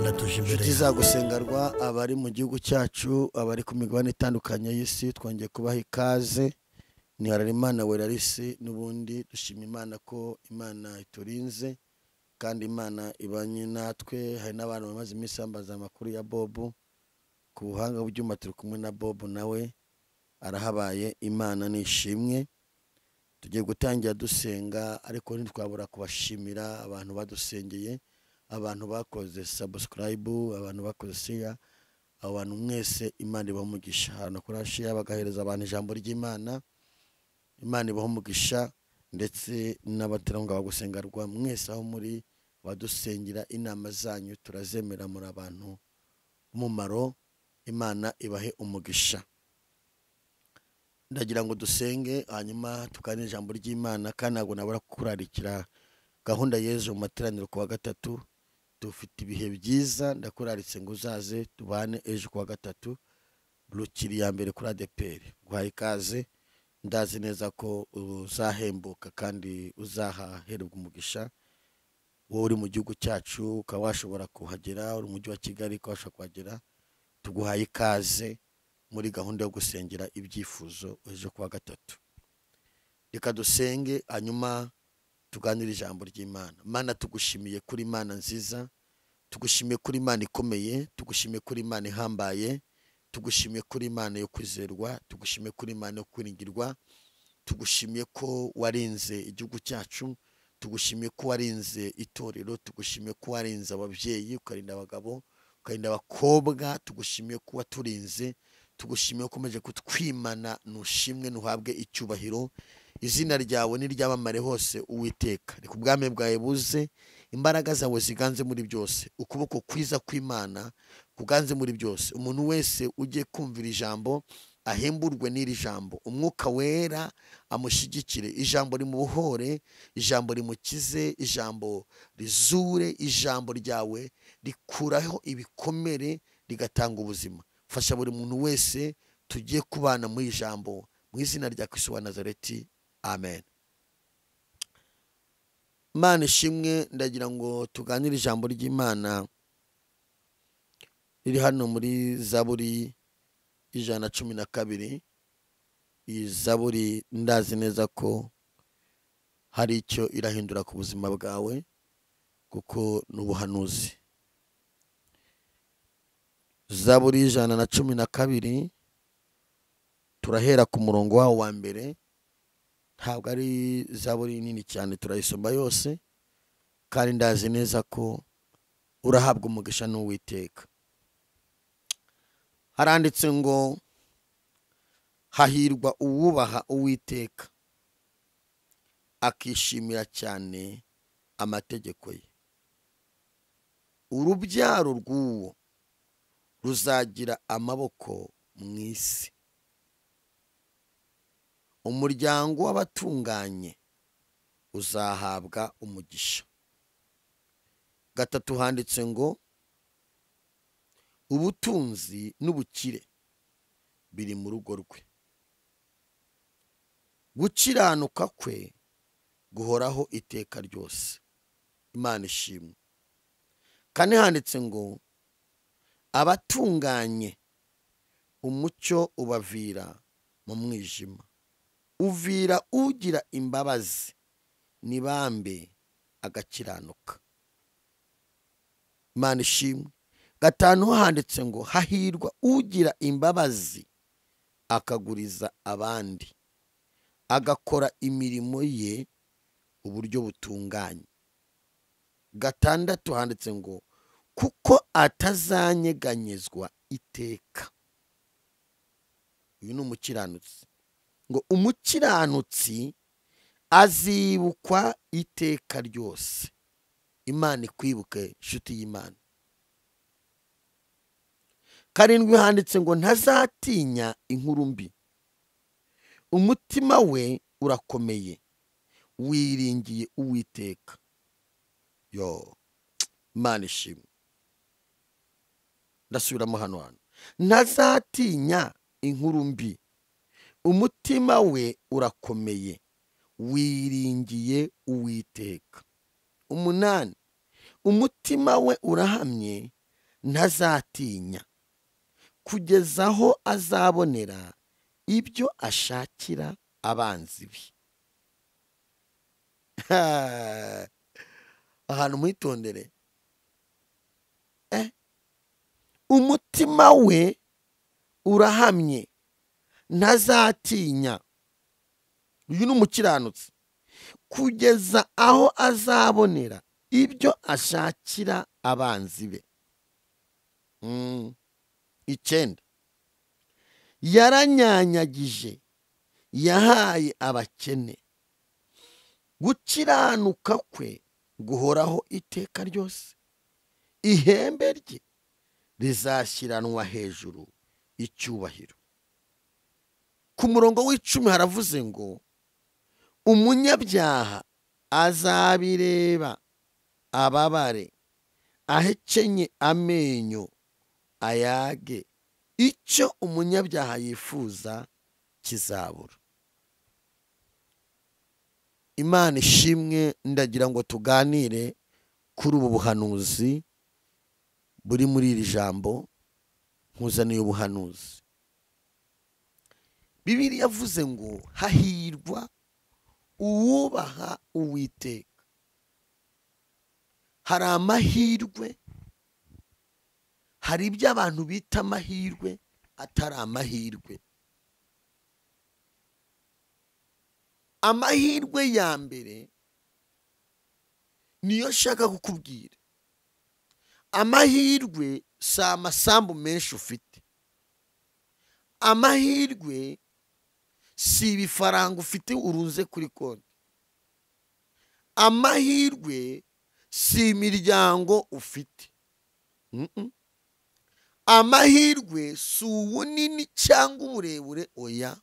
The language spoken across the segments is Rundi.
Mana tuje imbere Inshuti yawe. Zagusengerwa, abari mu gihugu cyacu, abari ku migabane itandukanye y'isi, twongeye kubaha ikaze. Ni Hararimana Werarisi. N'ubundi dushima Imana ko Imana iturinze kandi Imana ibanye natwe. Hari n'abantu bamaze iminsi bambaza amakuru ya Bob. Ku buhanga bw'ibyuma turi kumwe na Bob, nawe arahabaye. Imana nishimwe. Tugiye gutangira dusenga, ariko ntitwabura kubashimira abantu badusengeye, abantu bakoze subscribe, abantu bakoze share. Abo bantu mwese Imana ibaha umugisha. Ahantu kuri share bagahereza abantu ijambo ry'Imana, Imana ibaha umugisha. Ndetse n'abaterankunga bagusengerwa mwese aho muri badusengera, inama zanyu turazemera, muri abantu umumaro. Imana ibahe umugisha. Ndagira ngo dusenge, hanyuma tuganire ijambo ry'Imana. Kandi ntabwo nabura kurarikira gahunda y'ejo mu materaniro ku wa gatatu. Dufite ibihe byiza. Ndakuraritse ngo uzaze tubane ejo ku wa gatatu, rukiri ya mbere kuri ADEPR. Guhaye ikaze, ndazi neza ko uzahembuka kandi uzahaherwa umugisha. Wowe uri mu gihugu cyacu ukaba washobora kuhagera, uri mu mujyi wa Kigali ukaba washobora kuhagera, tuguhaye ikaze muri gahunda yo gusengera ibyifuzo ejo ku wa gatatu. Reka dusenge, hanyuma tuganire ijambo ry'Imana. Mana, tugushimiye kuri Imana nziza, tugushimiye kuri Imana ikomeye, tugushimiye kuri Imana ihambaye, tugushimiye kuri Imana yo kwizerwa, tugushimiye kuri Imana yo kwiringirwa. Tugushimiye ko warinze igihugu cyacu, tugushimiye ko warinze itorero, tugushimiye ko warinze ababyeyi, ukarinda abagabo, ukarinda abakobwa. Tugushimiye ko waturinze, tugushimiye ko ukomeje kutwimana. Nushimwe, ntuhabwe icyubahiro. Izina ryawe niryamamare hose, Uwiteka. Reka ubwami bwawe buze, imbaraga zawe ziganze muri byose, ukuboko kwiza kw'Imana kuganze muri byose. Umuntu wese ugiye kumvira ijambo ahemburwe n'iri jambo, Umwuka Wera amushyigikire, ijambo rimubohore, ijambo rimukize, ijambo rizure. Ijambo ryawe rikuraho ibikomere, rigatanga ubuzima. Fasha buri muntu wese tugiye kubana muri ijambo, mu izina rya Kristo wa Nazareti, amen. Imana ishimwe. Ndagira ngo tuganire ijambo ry'Imana riri hano muri Zaburi 112. Iyi zaburi ndazi neza ko hari icyo irahindura ku buzima bwawe, kuko ni ubuhanuzi. Zaburi 112, turahera ku murongo wawo wa mbere. Ntabwo ari zaburi nini cyane, turayisoma yose, kandi ndazi neza ko urahabwa umugisha n'Uwiteka. Haranditse ngo: "Hahirwa uwubaha Uwiteka, akishimira cyane amategeko ye. Urubyaro rw'uwo ruzagira amaboko mu isi. Umuryango w'abatunganye uzahabwa umugisha." Gatatu handitse ngo: "Ubutunzi n'ubukire biri mu rugo rwe, gukiranuka kwe guhoraho iteka ryose." Imana ishimwe. Kane handitse ngo: "Abatunganye umucyo ubavira mu mwijima, uvira ugira imbabazi nibambe agakiranuka." Imana ishimwe. Gatanu handitse ngo: "Hahirwa ugira imbabazi akaguriza abandi, agakora imirimo ye uburyo butunganye." Gatandatu handitse ngo: "Kuko atazanyeganyezwa iteka." Uyu ni umukiranutsi. Ngo umukiranutsi azibukwa iteka ryose. Imana ikwibuke, inshuti y'Imana. Karindwi handitse ngo: "Ntazatinya inkuru mbi, umutima we urakomeye, wiringiye Uwiteka." Yo, Imana ishimwe. Ndasubiramo hano hantu: "Ntazatinya inkuru mbi, umutima we urakomeye, wiringiye Uwiteka." Umunani: "Umutima we urahamye, ntazatinya kugeza aho azabonera ibyo ashakira abanzi be. Ahantu mwitondere. Umutima we urahamye ntazatinya. Uyu ni umukiranutsi. Kugeza aho azabonera ibyo ashakira abanzi be. 9. Yaranyanyagije, yahaye abakene. Gukiranuka kwe guhoraho iteka ryose. Ihembe rye rizashyiranwa hejuru icyubahiro. Ku murongo w'10 haravuze ngo umunyabyaha azabireba ababare, ahekenye amenyo ayage. Icyo umunyabyaha yifuza kizabura. Imana ishimwe. Ndagira ngo tuganire kuri ubu buhanuzi buri muri iri jambo. Nkuzaniye ubuhanuzi. Bibiliya yavuze ngo hahirwa uwubaha Uwiteka. Hari amahirwe, hari ibyo abantu bita amahirwe atari amahirwe. Amahirwe ya mbere niyo nshaka kukubwira. Amahirwe si amasambu menshi ufite. Amahirwe si ibifaranga ufite urunze kuri konti. Amahirwe si imiryango ufite. Amahirwe si ubunini cyangwa uburebure, oya.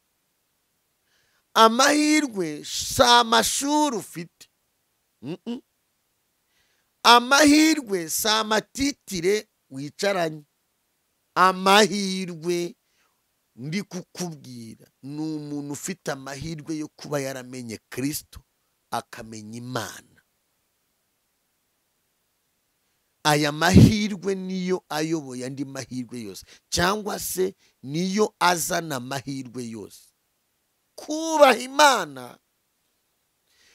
Amahirwe si amashuri ufite. Amahirwe si amatitire wicaranye. Amahirwe ndi kukubwira ni umuntu ufite amahirwe yo kuba yaramenye Kristo akamenya Imana. Aya mahirwe niyo ayoboye andi mahirwe yose, cyangwa se niyo azana amahirwe yose. Kubaha Imana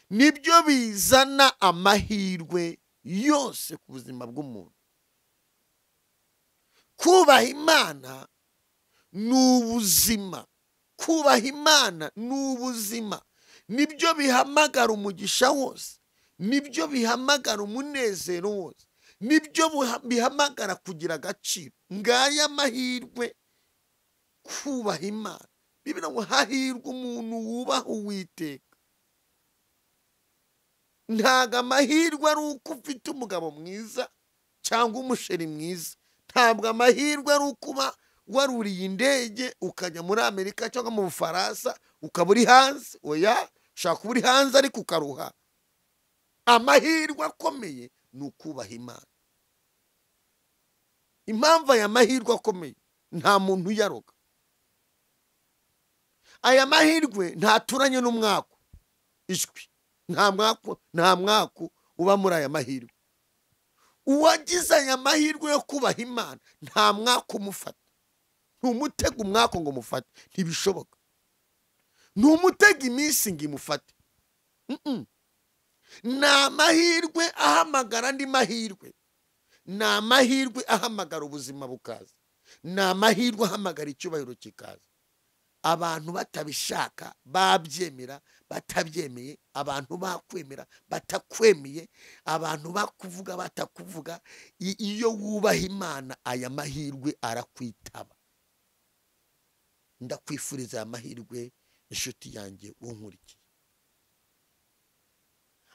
nibyo bizana amahirwe yose ku buzima bw'umuntu. Kubaha Imana ni ubuzima. Kubaha Imana ni ubuzima. Nibyo bihamagara umugisha wose, nibyo bihamagara umunezero wose, nibyo bihamagara kugira agaciro. Ngaya amahirwe, kubaha Imana. Bibiliya ngo hahirwa umuntu wubaha Uwiteka. Ntago amahirwe ari uko ufite umugabo mwiza cyangwa umusheri mwiza. Ntabwo amahirwe ari ukuba waruriye indege ukajya muri Amerika cyangwa mu Bufaransa ukaba uri hanze. Oya, ushaka kuba uri hanze ariko ukaruha. Amahirwe akomeye ni ukubaha Imana. Impamvu aya mahirwe akomeye, nta muntu uyaroga. Aya mahirwe ntaturanye n'umwaku. Ishwi, nta mwaku uba muri aya mahirwe. Uwagize aya mahirwe yo kubaha Imana nta mwaku umufata. Ntumutega umwaku ngo mufate, ntibishoboka. Ntumutega iminsi ngo imufate. Ni amahirwe ahamagara andi mahirwe. Ni amahirwe ahamagara ubuzima bukaza. Ni amahirwe ahamagara icyubahiro kikaza. Abantu batabishaka babyemera, batabyemeye, abantu bakwemera batakwemeye, abantu bakuvuga batakuvuga. Iyo wubaha Imana aya mahirwe arakwitaba. Ndakwifuriza aya mahirwe inshuti yanjye unkurikiye.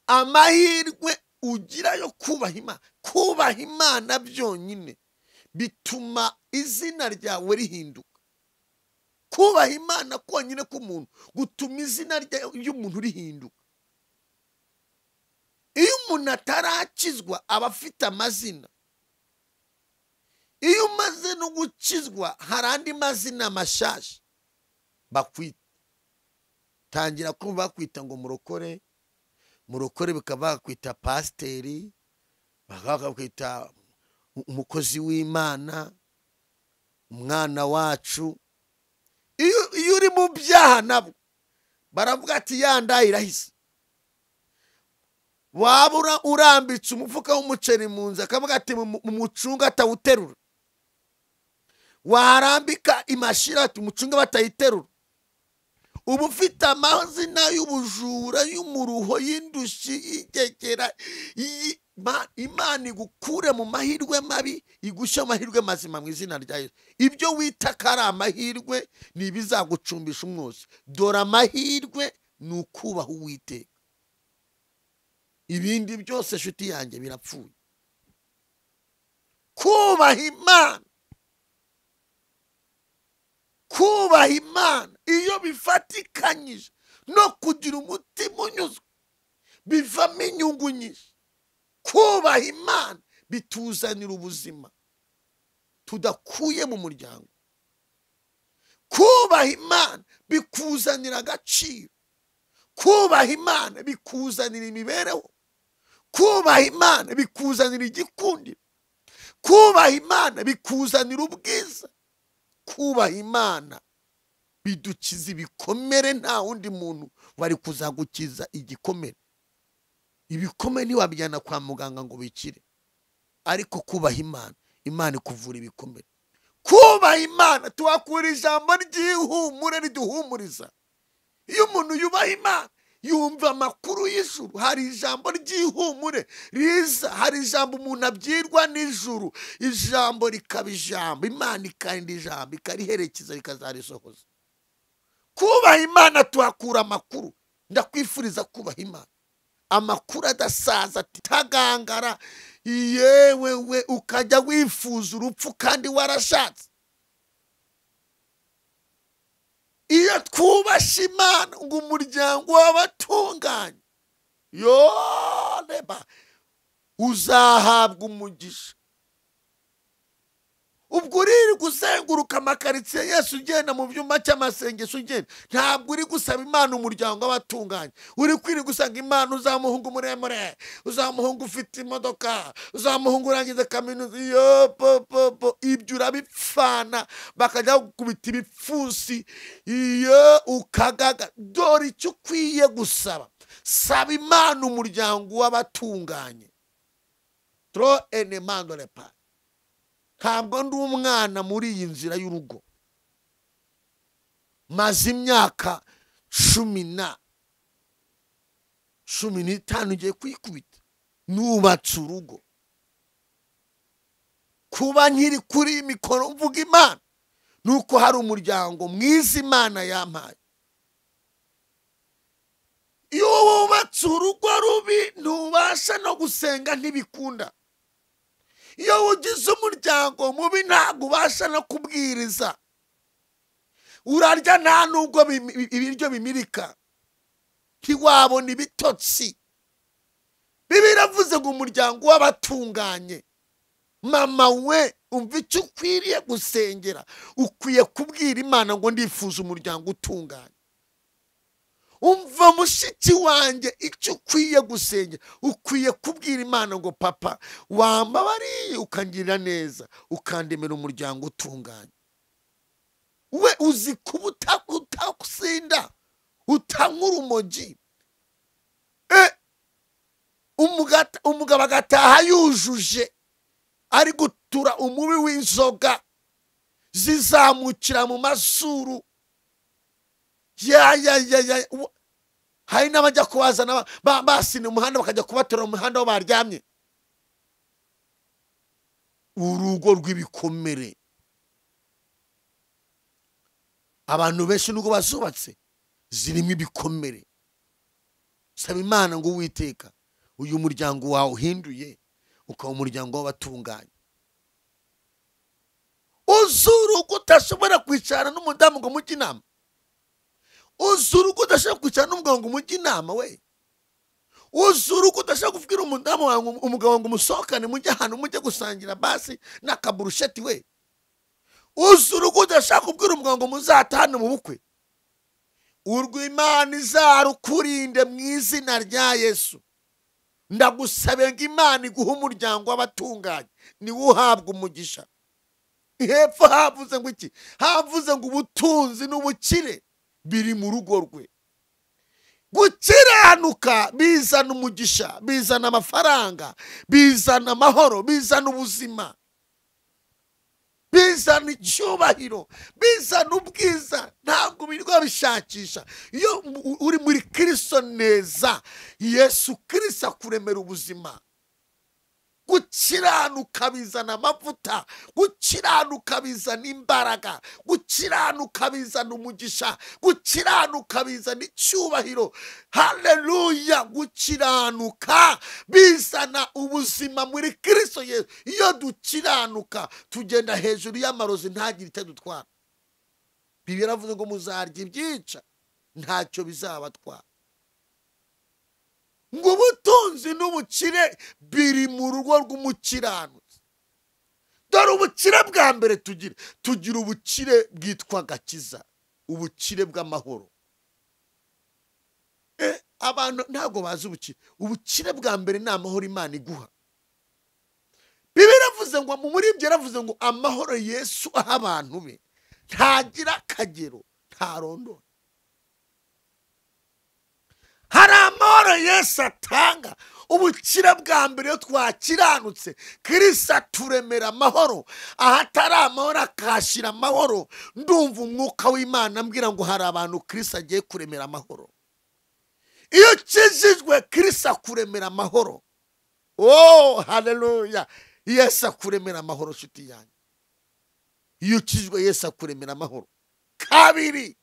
Amahirwe ugira yo kubaha Imana, kubaha Imana byonyine bituma izina ryawe rihinduka. Kubaha Imana konyine k'umuntu gutuma izina ry'umuntu rihinduka. Iyo umuntu atarakizwa aba afite amazina. Iyo umaze no gukizwa hari andi mazina mashasha bakwita. Tangira kumva bakwita ngo murokore, murokore bikaba bakwita pasiteri, bakakwita Umukozi w'Imana, umwana wacu. Iyo uri mu byaha nabwo baravuga ati ya nda irahise. Waba urambitse umufuka w'umuceri mu nzu akavuga ati umucunga atawuterura. Warambika imashira ati umucunga batayiterura. Uba ufite amazina y'ubujura, y'umuruho, y'indushi, y'igegera. Imana igukure mu mahirwe mabi, igushe amahirwe mazima mu izina rya Yesu. Ibyo wita ko ari amahirwe ni ibizagucumbisha umwose. Dore amahirwe ni ukubaha Uwiteka. Ibindi byose nshuti yanjye birapfuye. Kubaha Imana, kubaha Imana iyo bifatikanyije no kugira umutima unyuzwe bivamo inyungu nyinshi. Kubaha Imana bituzanira ubuzima tudakuye mu muryango. Kubaha Imana bikuzanira agaciro. Kubaha Imana bikuzanira imibereho. Kubaha Imana bikuzanira igikundiro. Kubaha Imana bikuzanira ubwiza. Kubaha Imana bidukiza ibikomere. Nta wundi muntu wari kuzagukiza igikomere. Ibikomere ntiwabijyana kwa muganga ngo bikire, ariko kubaha Imana, Imana ikuvura ibikomere. Kubaha Imana tuhakura ijambo ry'ihumure riduhumuriza. Iyo umuntu yubaha Imana yumva amakuru y'ijuru. Hari ijambo ry'ihumure riza, hari ijambo umuntu abyirwa n'ijuru, ijambo rikaba ijambo, Imana ikarinda ijambo ikariherekeza rikazarisohoza. Kubaha Imana tuhakura amakuru. Ndakwifuriza kubaha Imana, amakuru adasaza, atagangara. Yewe we, ukajya wifuza urupfu kandi warashatse. Iyo twubashe Imana ngo umuryango w'abatunganye yoreba uzahabwa umugisha. Ubwo uri guzenguruka amakaritsiye Yesu, ugenda mu byumba cy'amasengesho ugenda, ntabwo uri gusaba Imana umuryango w'abatunganye. Uri kwiri gusanga Imana uzamuhungu muremure, uzamuhungu ufite imodoka, uzamuhungu urangiza kaminuza. Yo po po po, ibyo urabipfana bakajya gukubita ibipfunsi, iyo ukagaga. Dore icyo ukwiye gusaba, saba Imana umuryango w'abatunganye. Tro enemando lepa. Ntabwo ndi umwana muri iyi nzira y'urugo. Maze imyaka 15 ngiye kwikubita nubatse urugo. Kuba nkiri kuri iyi mikoro mvuga Imana nuko hari umuryango mwiza Imana yampaye. Iyo wubatse urugo rubi ntubasha no gusenga, ntibikunda. Iyo ugize umuryango mubi ntabwo ubasha no kubwiriza. Urarya nta nubwo ibiryo bimirika, ntiwabona ibitotsi. Bibiliya iravuze ngo umuryango w'abatunganye. Mama we, umva icyo ukwiriye gusengera. Ukwiye kubwira Imana ngo ndifuza umuryango utunganye. Umva mushiki wanjye icyo ukwiye gusengera. Ukwiye kubwira Imana ngo papa wambabariye ukangirira neza, ukandemera umuryango utunganye. We uzi kuba utakusinda, utanywa urumogi, umugabo agataha yujuje, ari gutura umubi w'inzoga zizamukira mu mazuru. Ya ya ya ya, hari n'abajya kubazana basina umuhanda bakajya kubatura mu muhanda aho baryamye. Urugo rw'ibikomere. Abantu benshi nubwo bazubatse zirimo ibikomere. Saba Imana ngo Uwiteka uyu muryango wawe uhinduye ukaba umuryango w'abatunganye. Uzurugo utashobora kwicarana n'umudamu ngo mujye inama. Uzurugo udashobora kwicarana n'umugabo ngo mujye inama we. Uzurugo udashobora kubwira umudamu wawe umugabo ngo umusohokane mujye ahantu mujye gusangira basi n'akaburusheti we. Uzurugo udashaka kubwira umugabo ngo muzatahane mu bukwe. Urwo Imana izarukurinde mu izina rya Yesu. Ndagusabe ngo Imana iguhe umuryango w'abatunganye, niwo uhabwa umugisha. Hepfo havuze ngo iki? Havuze ngo ubutunzi n'ubukire biri mu rugo rwe. Gukiranuka bizana umugisha, bizana amafaranga, bizana amahoro, bizana ubuzima, bizana icyubahiro, bizana ubwiza. Ntabwo birirwa bishakisha. Iyo uri muri Kristo neza, Yesu Kristo akuremera ubuzima. Gukiranuka bizana amavuta, gukiranuka bizana imbaraga, gukiranuka bizana umugisha, gukiranuka bizana icyubahiro. Haleluya! Gukiranuka bizana ubuzima muri Kristo Yesu. Iyo dukiranuka tugenda hejuru y'amarozi ntagire icyo adutwara. Bibiliya iravuze ngo muzarya ibyica ntacyo bizabatwara. Ngo ubutunzi n'ubukire biri mu rugo rw'umukiranutsi. Dore ubukire bwa mbere tugira ubukire bwitwa gakiza, ubukire bw'amahoro. Abantu ntabwo bazi ubukire. Ubukire bwa mbere ni amahoro Imana iguha. Bibiliya iravuze ngo muri ibyo yaravuze ngo amahoro Yesu aha abantu be ntagira akagero, ntarondora. Hari amahoro Yesu atanga. Ubukire bwa mbere iyo twakiranutse, Kristo aturemera amahoro. Ahatari amahoro akahashyira amahoro. Ndumva umwuka w'Imana ambwira ngo hari abantu Kristo agiye kuremera amahoro. Iyo ukijijwe Kristo akuremera amahoro. Oh, haleluya! Yesu akuremera amahoro, nshuti yanjye. Iyo ukijijwe Yesu akuremera amahoro. Kabiri,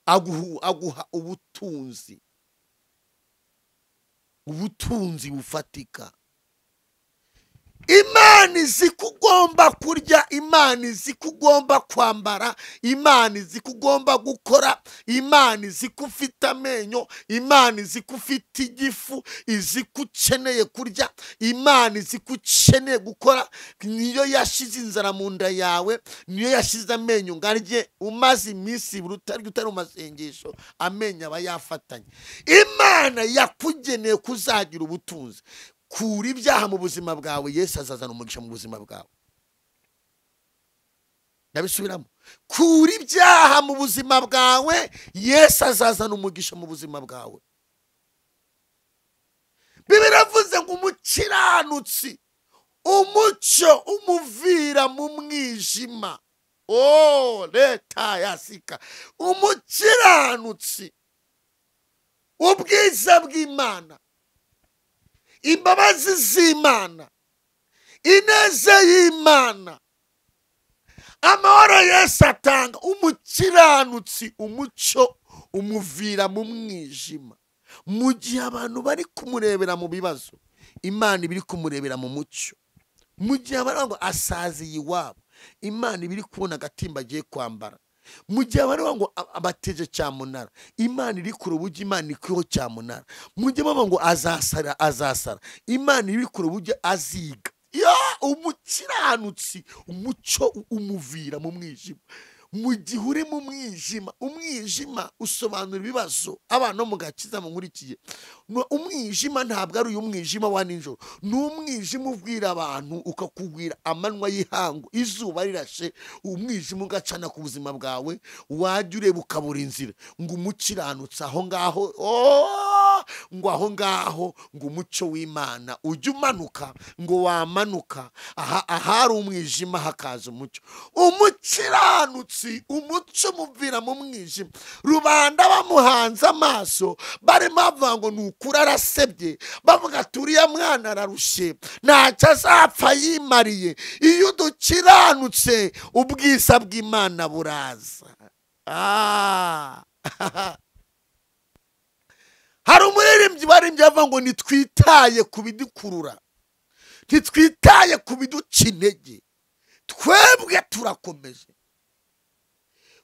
aguha ubutunzi. Ubutunzi bufatika. Imana izi ko ugomba kurya, Imana izi ko ugomba kwambara, Imana izi ko ugomba gukora, Imana izi ko ufite amenyo, Imana izi ko ufite igifu, izi ko ukeneye kurya, Imana izi ko ukeneye gukora. Niyo yashize inzara mu nda yawe, niyo yashize amenyo ngo arye. Umaze iminsi ibiri utarya, utari mu masengesho, amenyo aba yafatanye. Imana yakugeneye kuzagira ubutunzi. Kura ibyaha mu buzima bwawe, Yesu azazana umugisha mu buzima bwawe. Ndabisubiramo, kura ibyaha mu buzima bwawe, Yesu azazana umugisha mu buzima bwawe. Bibiliya iravuze ngo umukiranutsi umucyo umuvira mu mwijima. Oh, leta yasika. Umukiranutsi, ubwiza bw'Imana, imbabazi z'Imana, ineza y'Imana, amahoro Yesu atanga. Umukiranutsi umucyo umuvira mu mwijima. Mu gihe abantu bari kumurebera mu bibazo, Imana ibiri kumurebera mu mucyo. Mu gihe abantu ngo asaziye iwabo, Imana ibiri kubona agatimba agiye kwambara. Mu gihe abantu ngo abateje cyamunara, Imana iri kure uburyo Imana ikwiho cyamunara. Mu gihe bavuga ngo azasara, azasara, Imana iri kure uburyo aziga. Ya umukiranutsi umucyo umuvira mu mwijima. Mu gihe uri mu mwijima, umwijima usobanura ibibazo. Abana mu gakiza munkurikiye, umwijima ntabwo ari uyu mwijima wa nijoro, ni umwijima ubwira abantu, ukakubwira amanywa y'ihangu, izuba rirashe, umwijima ugacana ku buzima bwawe, wajya ureba ukabura inzira. Ngo umukiranutsi aho ngaho, oh, ngo aho ngaho ngo umucyo w'Imana ujye umanuka, ngo wamanuka ahari umwijima hakaza umucyo. Umukiranutsi umucyo umuvira mu mwijima. Rubanda bamuhanze amaso, barimo bavuga ngo ni ukuri arasebye, bavuga ati uriya mwana ararushye, ntacyo azapfa yimariye. Iyo udukiranutse ubwiza bw'Imana buraza. Hari umuririmbyi waririmbye avuga ngo ntitwitaye ku bidukurura, ntitwitaye ku biduca intege, twebwe turakomeje.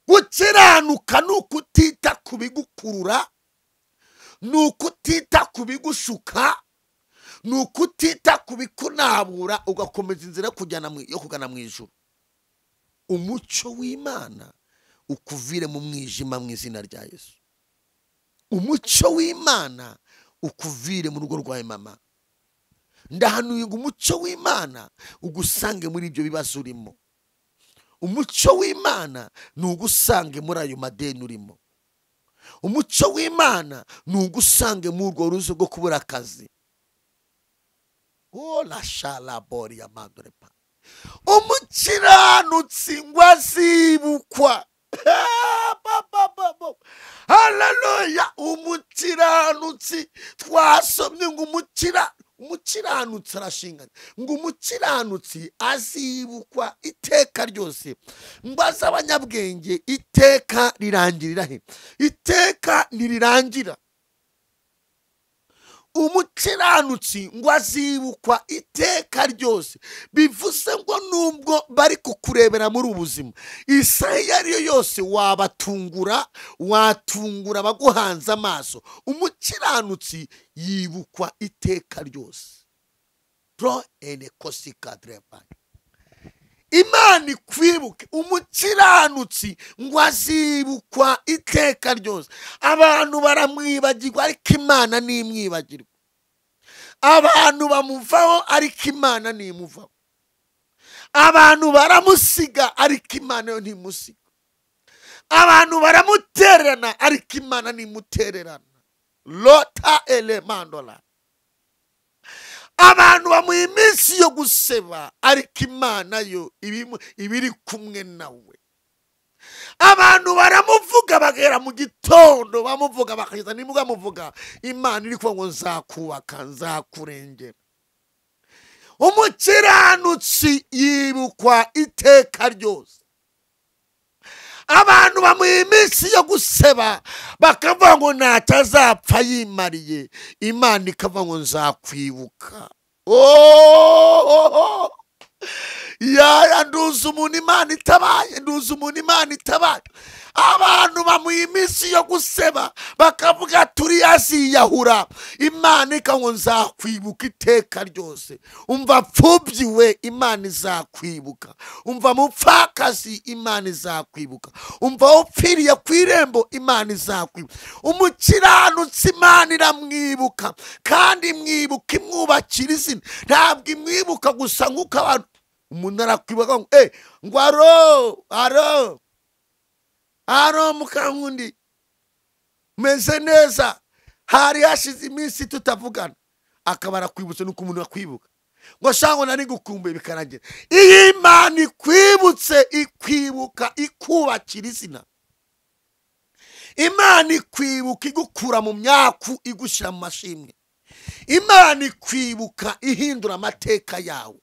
Gukiranuka ni ukutita ku bigukurura, ni ukutita ku bigushuka, ni ukutita ku bikunabura, ugakomeza inzira yo kugana mu ijuru. Umucyo w'Imana ukuvire mu mwijima mu izina rya Yesu. Umucyo w'Imana ukuvire mu rugo rwawe mama. Ndahanuye ngo umucyo w'Imana ugusange muri ibyo bibazo urimo. Umucyo w'Imana nugusange muri ayo madeni urimo. Umucyo w'Imana nugusange mu urwo ruzo rwo kubura akazi. Ola shala bori ya mandrepa. Umukiranutsi ngo azibukwa. Haleluya. Umukiranutsi twasomye ngo umukiranutsi arashingana, ngo umukiranutsi azibukwa iteka ryose. Mbaza abanyabwenge, iteka rirangirira he? Iteka ntirirangira. Umukiranutsi ngo azibukwa iteka ryose, bivuze ngo nubwo bari kukurebera muri ubuzima, isaha iyo ari yo yose wabatungura, watungura abaguhanze amaso. Umukiranutsi yibukwa iteka ryose. Pro ene kosika dreba. Imana ikwibuke. Umukiranutsi ngo azibukwa iteka ryose. Abantu baramwibagirwa ariko Imana ntimwibagirwa. Abantu bamuvaho ariko Imana ntimuvaho. Abantu baramusiga ariko Imana yo ntimusiga. Abantu baramutererana ariko Imana ntimutererana. Lota elemandola. Abantu bamuha iminsi yo guseba ariko Imana yo ibiri kumwe nawe. Abantu baramuvuga bagera mu gitondo bamuvuga bakageza nimugoroba bamuvuga, Imana iri kuvuga ngo nzakubaka, nzakurengera. Umukiranutsi yibukwa iteka ryose. Abantu bamuha iminsi yo guseba bakavuga ngo ntacyo azapfa yimariye, Imana ikavuga ngo nzakwibuka. Oh, yaya, nduzi umuntu Imana itabaye, nduzi umuntu Imana itabaye. Abantu bamuha iminsi yo guseba bakavuga turi aziyahura, Imana ikavuga ngo nzakwibuka iteka ryose. Umva pfubyiwe, Imana izakwibuka. Umva mupfakazi, Imana izakwibuka. Umva upfiriye ku irembo, Imana izakwibuka. Umukiranutsi Imana iramwibuka, kandi imwibuka imwubakira izina. Ntabwo imwibuka gusa nk'uko abantu umuntu arakwibuka ngo ngo aro aro aro Mukankundi, meze neza, hari hashize iminsi tutavugana, akaba arakwibutse nuko umuntu akwibuka ngo shango nari gukumbuye, bikarangira. Iyo Imana ikwibutse, ikwibuka ikubakira izina. Imana ikwibuka igukura mu myaku igushyira mu mashimwe. Imana ikwibuka ihindura amateka yawe.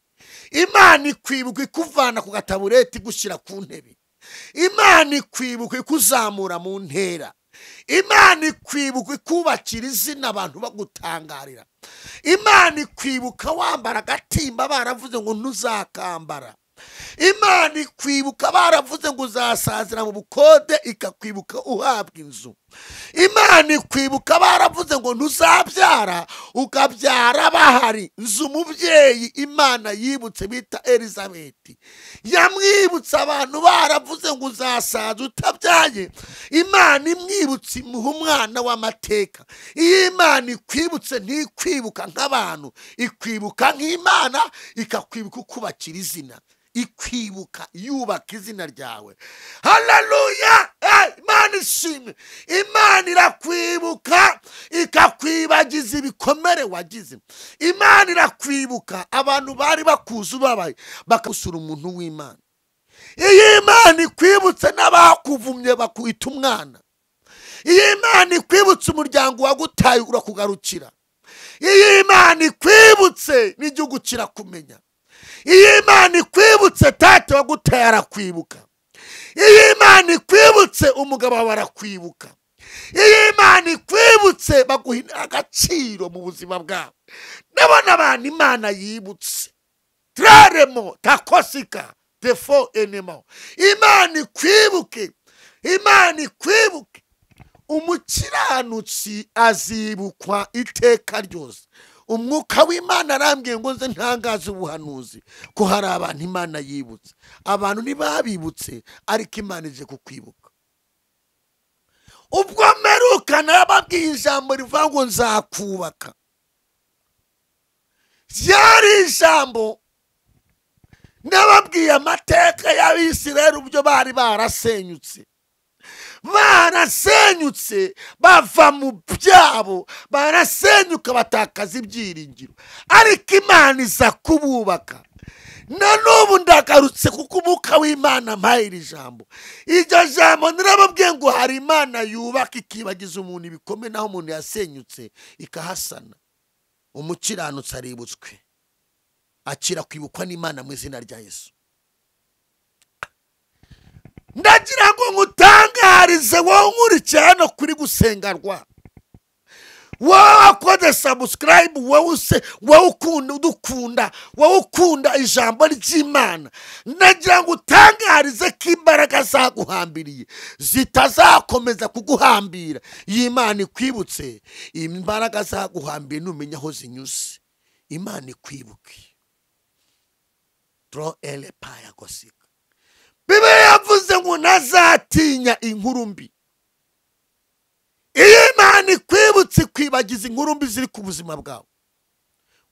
Imana ikwibuka ikuvana ku gatabureti igushyira ku ntebe. Imana ikwibuka ikuzamura mu ntera. Imana ikwibuka ikubakira izina abantu bagutangarira. Imana ikwibuka wambara agatimba baravuze ngo ntuzakambara. Imana ikwibuka baravuze ngo uzasazira mu bukode, ikakwibuka uhabwa inzu. Imana ikwibuka baravuze ngo ntuzabyara, ukabyara bahari. Nzu umubyeyi Imana yibutse bita Elizabeth, yamwibutse abantu baravuze ngo uzasaza utabyaye, Imana imwibutse imuha umwana w'amateka. Iyo Imana ikwibutse ntikwibuka nk'abantu, ikwibuka nk'Imana, ikakwibuka ukubakira izina, ikwibuka yubaka izina ryawe. Haleluya! Imana ishimwe. Imana irakwibuka ikakwibagiza ibikomere wagize. Imana irakwibuka abantu bari bakuzi ubabaye bakagusura umuntu w'Imana. Iyo Imana ikwibutse n'abakuvumye bakwita umwana. Iyo Imana ikwibutse umuryango wagutaye urakugarukira. Iyo Imana ikwibutse n'igihugu kirakumenya. Iyo Imana ikwibutse tata wagutaye arakwibuka. Iyo Imana ikwibutse umugabo wawe arakwibuka. Iyo Imana ikwibutse baguha agaciro mu buzima bwawe. Ndabona abantu Imana yibutse. Traremo takosika defo enemo. Imana ikwibuke. Imana ikwibuke. Umukiranutsi azibukwa iteka ryose. Umwuka w'Imana arambwiye ngo nze ntangaze ubuhanuzi ko hari abantu Imana yibutse. Abantu ntibabibutse ariko Imana ije kukwibuka. Ubwo mperuka narababwiye ijambo rivuga ngo nzakubaka. Ryari ijambo ndababwiye amateka y'Abisirayeli ubyo bari barasenyutse, barasenyutse bava mu byabo, barasenyuka batakaza ibyiringiro, ariko Imana iza kububaka. Na n'ubu ndagarutse kuko umwuka w'Imana ampaye iri jambo. Iryo jambo nirababwiye ngo hari Imana yubaka ikibagiza umuntu ibikomere, naho umuntu yasenyutse ikahasana. Umukiranutsi aributswe, akira kwibukwa n'Imana mu izina rya Yesu. Ndagira ngo nkutangarize wowe nkurikiye hano kuri gusengarwa, wowe wakoze subscribe, wowe ukunda udukunda, wowe ukunda ijambo ry'Imana, ndagira ngo utangarize ko imbaraga zaguhambiriye zitazakomeza kuguhambira. Iyi Imana ikwibutse, imbaraga zaguhambiriye numenya aho zinyuze, Imana ikwibuke. Tro ele paya gosika. Bibiliya yavuze ngo ntazatinya inkuru mbi. Iyo Imana ikwibutse ikwibagiza inkuru mbi ziri ku buzima bwawe.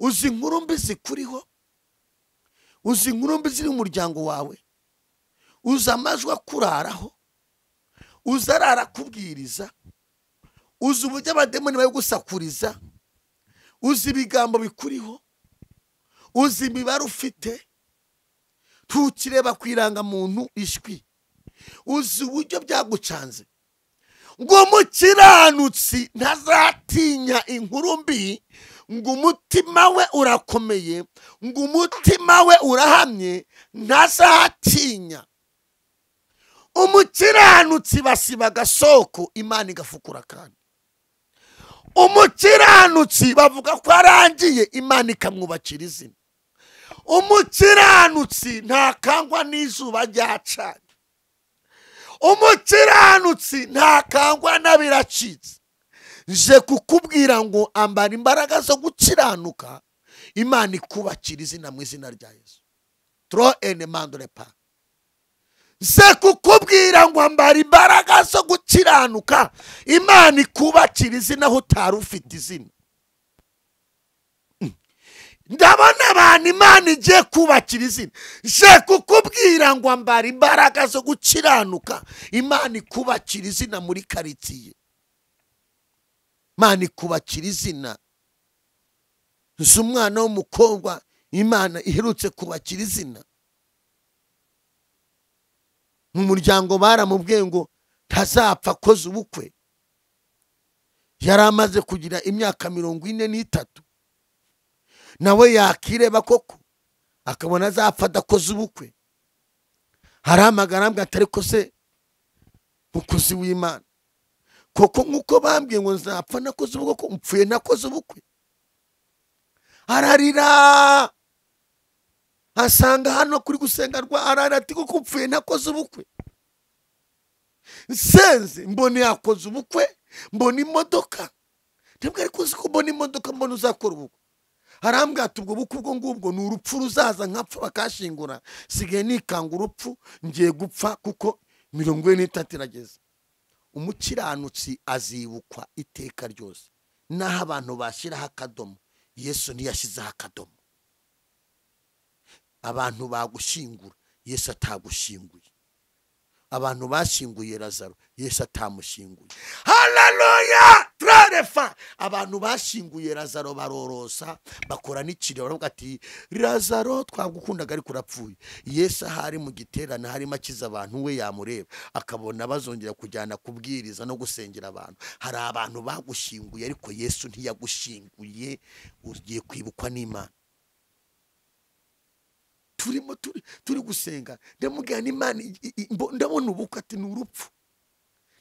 Uzi inkuru mbi zikuriho, uzi inkuru mbi ziri mu muryango wawe, uzi amajwi akuraraho, uzi arara akubwiriza, uzi uburyo abademoni bari gusakuriza, uzi ibigambo bikuriho, uzi imibare ufite, ntukireba ku irangamuntu ishwi, uzi uburyo byagucanze. Ngo umukiranutsi ntazatinya inkuru mbi, ngo umutima we urakomeye, ngo umutima we urahamye, ntazatinya. Umukiranutsi basiba agasoko, Imana igafukura kandi. Umukiranutsi bavuga ko arangiye, Imana ikamwubakira izina. Umukiranutsi ntakangwa n'izuba ryacanye. Umukiranutsi ntakangwa n'abiracitse. Nje kukubwira ngo ambara imbaraga zo gukiranuka, Imana ikubakira izina mu izina rya Yesu. Tro ene mandore pa. Nje kukubwira ngo ambara imbaraga zo gukiranuka, Imana ikubakira izina aho utari ufite izina. Ndabona abantu Imana igiye kubakira izina. Nje kukubwira ngo ambara imbaraga zo gukiranuka, Imana ikubakira izina muri karitsiye. Imana ikubakira izina. Nzi umwana w'umukobwa Imana iherutse kubakira izina. Mu muryango baramubwiye ngo ntazapfa akoze ubukwe. Yari amaze kugira imyaka 43. Nawe yakireba koko akabona azapfa adakoze ubukwe. Harahamagara ambwira ati ariko se mukozi w'Imana, koko nkuko bambwiye ngo nzapfa nakoze ubukwe, ko mpfuye nakoze ubukwe. Ararira, asanga hano kuri gusengarwa, ararira ati koko mpfuye nakoze ubukwe. Nsenze mbona yakoze ubukwe, mbona imodoka. Ntabwo ariko uzi ko mbona imodoka, mbona uzakora ubukwe. Arambwira ati ubwo bukwe ubwo ngubwo ni urupfu ruzaza nkapfa bakashingura, sigaye nikanga urupfu, ngiye gupfa kuko 43 irageze. Umukiranutsi azibukwa iteka ryose. Naho abantu bashyiraho akadomo, Yesu ntiyashyizeho akadomo. Abantu bagushingura, Yesu atagushinguye. Abantu bashinguye Lazaro, Yesu atamushinguye. Haleluya! Trarefa! Abantu bashinguye Lazaro barorosa, bakora n'ikiriyo baravuga ati Lazaro twagukundaga ariko urapfuye. Yesu ahari mu giterane harimo akiza abantu, we yamureba akabona bazongera kujyana kubwiriza no gusengera abantu. Hari abantu bagushinguye ariko Yesu ntiyagushinguye, ugiye kwibukwa n'Imana. Turimo turi gusenga, ndamubwira n'Imana, ndabona ubukwe ati ni urupfu.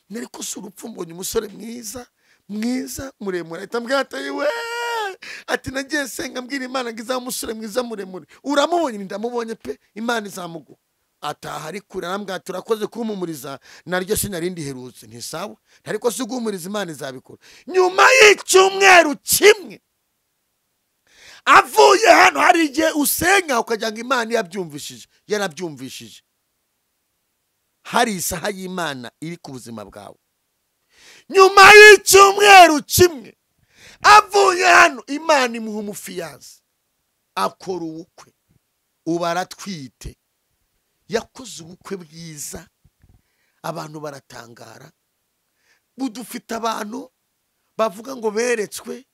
Nariko si urupfu, mbonye umusore mwiza mwiza muremure, ahita ambwira ati we, ati nagiye nsenga mbwira Imana ngo izahe umusore mwiza muremure. Uramubonye? Ndamubonye pe, Imana izamuguha. Ataha ari kure, arambwira ati urakoze kumpumuriza, naryo sinari ndiherutse. Nti sawa, ariko si uguhumuriza, Imana izabikora. Nyuma y'icyumweru kimwe avuye hano, hari igihe usenga ukagira ngo Imana yabyumvishije, yarabyumvishije. Hari isaha y'Imana iri ku buzima bwawe. Nyuma y'icyumweru kimwe avuye hano, Imana imuha umufiyanse. Akora ubukwe, ubu aratwite, yakoze ubukwe bwiza, abantu baratangara. Budufite abantu bavuga ngo beretswe.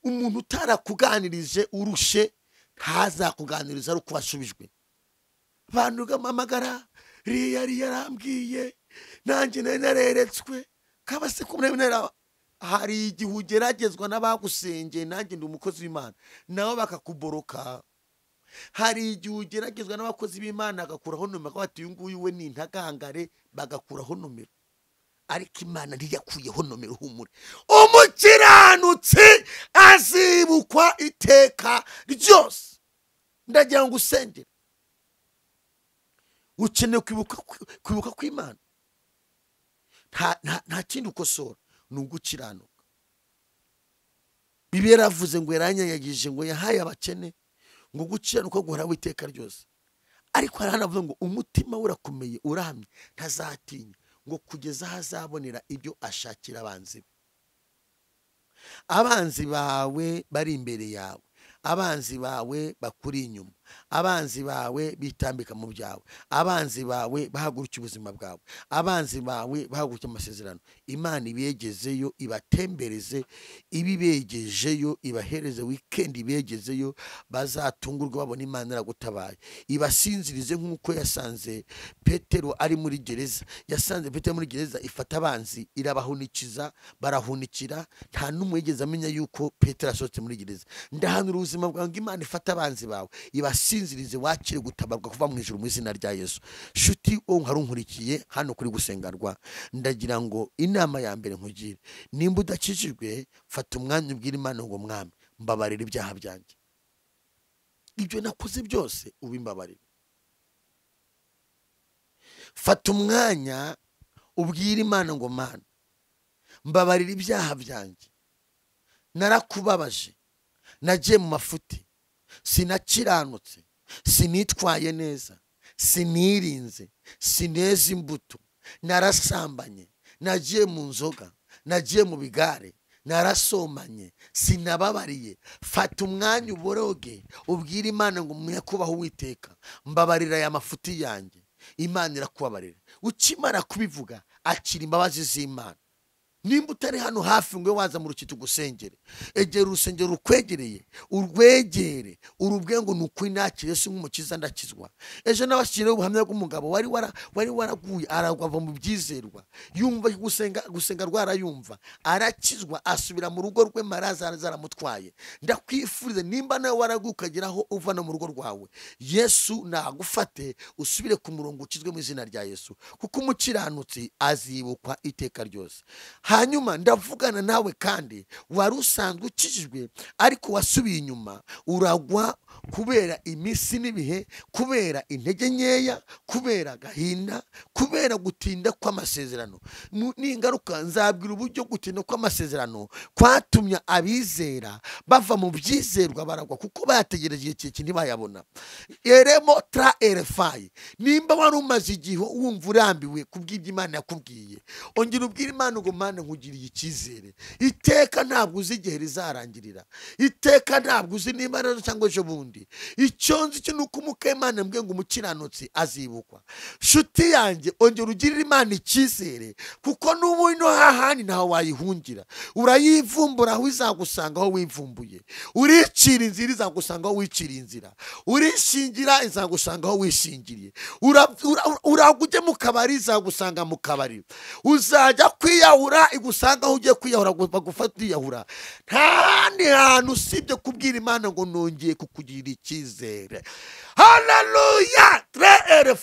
Umuntu utarakuganirije urushe ntazakuganiriza ari uko wasubijwe. Abantu gamamagara riya yarambwiye nanjye nari nareretswe kabase kumwe. Hari igihe ugeragezwa n'abagusengeye, nanjye ndi umukozi w'Imana, nabo bakakuboroka. Hari igihe ugeragezwa n'abakozi b'Imana bagakuraho nomero, bati uyu nguyu we ni intagangare, bagakuraho nomero. Ariko Imana ntiyakuyeho nomero, humure. Umukiranutsi azibukwa iteka ryose. Ndagira ngo usengere, ukeneye kwibuka kw'Imana. Nta kindi ukosora ni ugukiranuka. Bibiliya yaravuze ngo yaranyanyagije, ngo yahaye abakene, ngo gukiranuka guhoraho iteka ryose. Ariko haranavuze ngo umutima we urakomeye urahamye, ntazatinya, ngo kugeza aho azabonera ibyo ashakira abanzi be. Abanzi bawe bari imbere yawe, abanzi bawe bakuri inyuma, abanzi bawe bitambika mu byawe, abanzi bawe bahaguruka ubuzima bwawe, abanzi bawe bahaguruka amasezerano. Imana ibegezeyo, ibatembereze, ibibegejeyo, ibahereze weekend, ibegezeyo, bazatungurwa babona Imana iragutabaye. Ibasinzirize nk'uko yasanze Petero ari muri gereza. Yasanze Petero muri gereza, ifata abanzi irabahunikiza, barahunikira, nta n'umwe yigeze amenya yuko Petero asohotse muri gereza. Ndahanura ubuzima bwawe ngo Imana ifate abanzi bawe, ibasinzirize, wakire gutabarwa kuva mu ijuru mu izina rya Yesu. Shuti wowe unkurikiye hano kuri gusengarwa, ndagira ngo inama ya mbere nkugire, nimba udakijijwe fata umwanya ubwire Imana ngo mwami mbabarira ibyaha byanjye, ibyo nakoze byose ubimbabarire. Fata umwanya ubwire Imana ngo Mana mbabarira ibyaha byanjye, narakubabaje, nagiye mu mafuti, sinakiranutse, sinitwaye neza, sinirinze, sineze imbuto, narasambanye, nagiye mu nzoga, nagiye mu bigare, narasomanye, sinababariye. Fata umwanya uboroge, ubwire Imana ngo nyakubaho Uwiteka mbabarira aya mafuti yanjye. Imana irakubabarira. Ukimara kubivuga akira imbabazi z'Imana. Nimba utari hano hafi ngo waza mu rukiko gusengere, egera urusengero rukwegereye, urwegere, urubwe ngo nukuri nakire Yesu nk'umukiza ndakizwa. Ejo nabashyiriyeho ubuhamya bw'umugabo wari waraguye, aragwa ava mu byizerwa, yumva gusenga rwarayumva, arakizwa, asubira mu rugo rwe, maraza zaramutwaye. Ndakwifuriza nimba nawe waraguye ukageraho uva no mu rugo rwawe, Yesu nagufate usubire ku murongo ukizwe mu izina rya Yesu, kuko umukiranutsi azibukwa iteka ryose. Hanyuma ndavugana nawe kandi wari usanzwe ukijijwe ariko wasubiye inyuma, uragwa kubera iminsi n'ibihe, kubera intege nkeya, kubera agahinda, kubera gutinda kw'amasezerano. N'ingaruka nzabwira uburyo gutinda kw'amasezerano kwatumye abizera bava mu byizerwa baragwa, kuko bayategereje igihe kirekire ntibayabona. Eremo tra erefayi. Nimba wari umaze igihe wumva urambiwe kubw'ibyo Imana yakubwiye, ongera ubwire Imana ngo Mana nkugiriye icyizere. Iteka ntabwo uzi igihe rizarangirira, iteka ntabwo uzi niba ejo cyangwa ejo bundi. Icyo nzi cyo nuko umuka Imana mbwe ngo umukiranutsi azibukwa. Shuti yanjye, ongera ugirire Imana icyizere, kuko n'ubu ino hahandi ntaho wayihungira. Urayivumbura aho izagusanga aho wivumbuye, uricira inzira izagusanga aho wicira inzira, urishingira izagusanga aho wishingiriye, uragwa ujye mu kabari izagusanga mu kabari, uzajya kwiyahura igusanga aho ugiye kwiyahura, bagufata kwiyahura. Nta handi hantu usibye kubwira Imana ngo nongeye kukugirira icyizere. Haleluya! Tre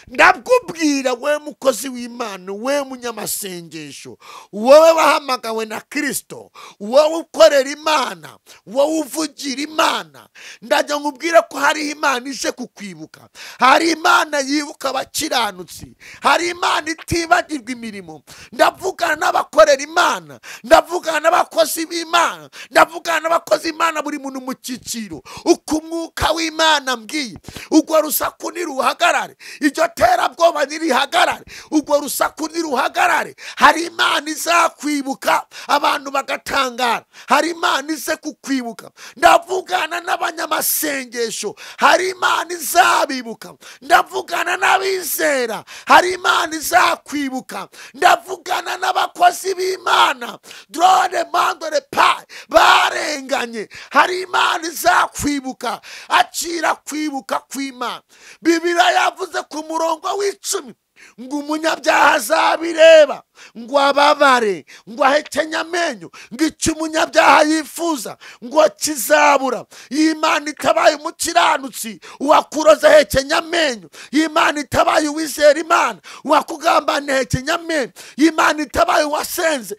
ndabwubwira we mukozi w'Imana, we munyamasengesho, wowe wahamagawe na Kristo, wowe ukorera Imana, wowe uvugira Imana, ndajya nkubwira ko hari Imana ije kukwibuka, hari Imana yibuka abakiranutsi, hari Imana itibagirwa imirimo. Ndavugana n'abakozi n'abakorera Imana, ndavugana n'abakozi b'Imana, ndavugana n'abakozi Imana, buri muntu mu cyiciro. Uko umwuka w'Imana mbwiye, urwo rusaku niruhagarare, iryo terabwoba nirihagarare, urwo rusaku niruhagarare. Hari Imana izakwibuka abantu bagatangara, hari Imana ize kukwibuka. Ndavugana n'abanyamasengesho, hari Imana izabibuka. Ndavugana n'abizera, hari Imana izakwibuka. Ndavugana n'abakozi b'Imana, drone mandore pa barenganye, hari Imana izakwibuka. Akira kwibuka kw'Imana. Bibiliya yavuze ku murongo w'icumi ngo umunyabyaha azabireba ngo ababare, ngo ahekenye amenyo, ngo icyo umunyabyaha yifuza ngo kizabura. Imana itabaye umukiranutsi uwakuroza ahekenya amenyo, Imana itabaye uwizera Imana uwakugambana ahekenya amenyo, Imana itabaye uwasenze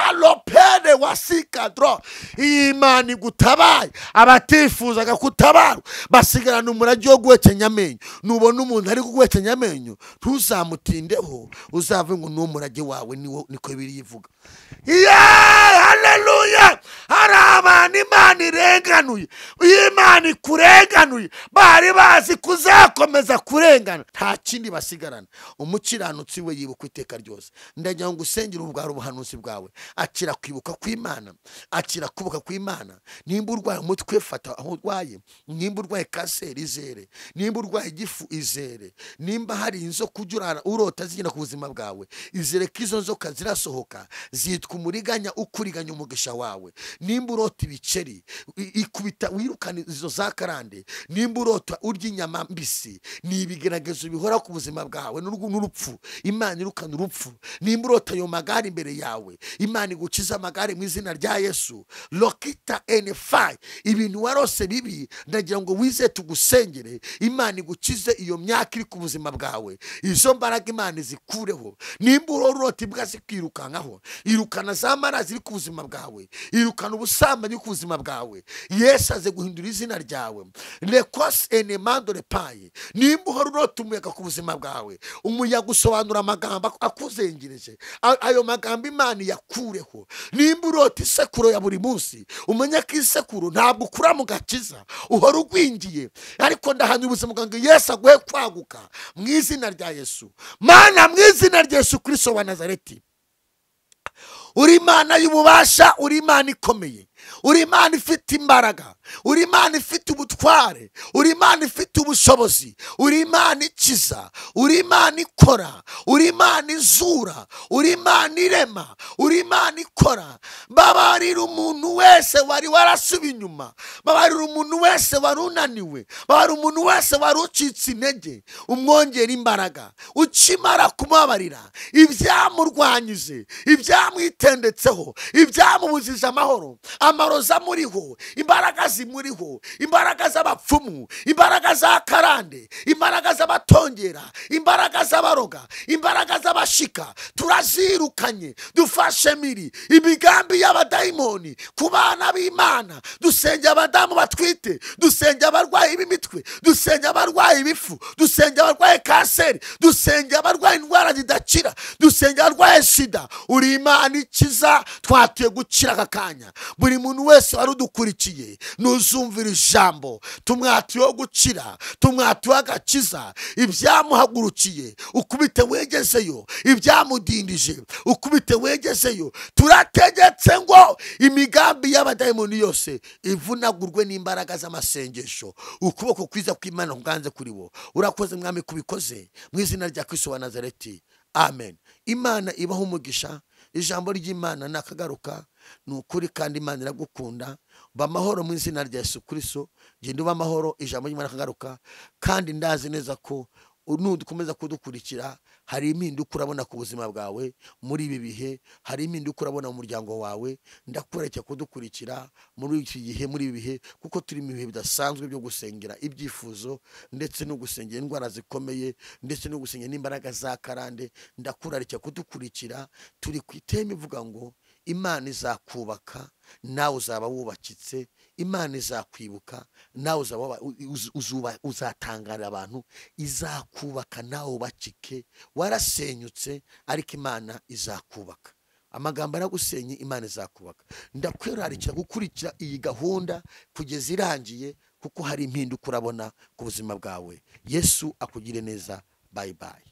alopere wasikadro. Imana igutabaye, abatifuzaga kutabarwa basigarana umurage wo guhekenya amenyo. Nubona umuntu ari guhekenya amenyo, ntuzamutindeho, uzave ngo ni umurage wawe, niko Bibiliya ivuga. Haleluya! Hari abantu Imana irenganuye, Imana ikurenganuye, bari bazi kuzakomeza kurengana, nta kindi basigarana. Umukiranutsi we yibuka iteka ryose. Ndagira ngo usengere ubwaro ubuhanuzi bwawe. Akira kwibuka kw'Imana, akira kubuka kw'Imana. Nimba urwaye umutwe, fata aho urwaye. Nimba urwaye kanseri, izere. Nimba urwaye igifu, izere. Nimba hari inzoka ujya urota zigenda ku buzima bwawe, izere ko izo nzoka zirasohoka, zitwa umuriganya ukuriganya umugisha wawe. Nimba urota ibiceri, ikubita wirukana izo za karande. Nimba urota urya inyama mbisi, ni ibigeragezo bihora ku buzima bwawe n'urupfu, Imana irukana urupfu. Nimba urota ayo magare imbere yawe, Imana igukiza amagare mu izina rya Yesu. Lokita NFI, ibintu warose bibi, ndagira ngo wize tugusengere, Imana igukize iyo myaka iri ku buzima bwawe, izo mbaraga Imana izikureho. Nimba urota imbwa zikwirukankaho, irukana za mara ziri ku buzima bwawe, irukana ubusambanyi ku buzima bwawe. Yesu aze guhindura izina ryawe. Lekos enemando repaye. Nimba uhora urota umuyaga ku buzima bwawe, umuyaga usobanura amagambo akuzengereje, ayo magambo Imana yakureho. Nimba urota isekuro ya buri munsi, umenye ko isekuro ntabwo ukura mu gakiza, uhora ugwingiye. Ariko ndahamya ubuzima bwawe, Yesu aguhe kwaguka mu izina rya Yesu. Mana, mu izina rya Yesu Kristo wa Nazareti, uri Imana y'ububasha, uri Imana ikomeye, uri Imana ifite imbaraga, uri Imana ifite ubutware, uri Imana ifite ubushobozi, uri Imana ikiza, uri Imana ikora, uri Imana izura, uri Imana irema, uri Imana ikora. Babarira umuntu wese wari warasubiye inyuma, babarira umuntu wese wari unaniwe, babarira umuntu wese wari ucitse intege, umwongera imbaraga. Ukimara kumubabarira ibyamurwanyije, ibyamwitendetseho, ibyamubujije amahoro, amaroza muriho, imbaraga zimuriho, imbaraga z'abapfumu, imbaraga za karande, imbaraga z'abatongera, imbaraga z'abaroga, imbaraga z'abashika, turazirukanye. Dufashe miri imigambi y'abadayimoni ku bana b'Imana. Dusenge abadamu batwite, dusenge abarwayi b'imitwe, dusenge abarwayi ibifu, dusenge abarwaye kanseri, dusenge abarwaye indwara zidakira, dusenge abarwaye sida. Uri Imana ikiza, twatuye gukira aka kanya. Buri muntu wese wari udukurikiye, nuzumvira ijambo, tumwatuye gukira, tumwatuye agakiza. Ibyamuhagurukiye ukubite wegezeyo, ibyamudindije ukubite wegezeyo. Turategetse ngo imigambi y'abadayimoni yose ivunagurwe n'imbaraga z'amasengesho. Ukuboko kwiza kw'Imana kuganze kuri bo. Urakoze Mwami kubikoze mu izina rya Kristo wa Nazareti, amen. Imana ibaho umugisha. Ijambo ry'Imana nakagaruka ni ukuri, kandi Imana iragukunda. Ba amahoro mu izina rya Yesu Kristo, genda uba amahoro. Ijambo ry'Imana nakagaruka, kandi ndazi neza ko nudukomeza kudukurikira hari impinduka urabona ku buzima bwawe muri ibi bihe, hari impinduka urabona mu muryango wawe. Ndakureke kudukurikira muri iki gihe, muri ibi bihe, kuko turi mu bihe bidasanzwe byo gusengera ibyifuzo, ndetse no gusengera indwara zikomeye, ndetse no gusengera n'imbaraga za karande. Ndakurarika kudukurikira. Turi ku iteme ivuga ngo Imana izakubaka nawe uzaba wubakitse, Imana izakwibuka nawe uzatangarira abantu, izakubaka nawe ubakike. Warasenyutse ariko Imana izakubaka. Amagambo aragusenye, Imana izakubaka. Ndakwerarikira gukurikira iyi gahunda kugeza irangiye, kuko hari impinduka urabona ku buzima bwawe. Yesu akugire neza. Bye bye.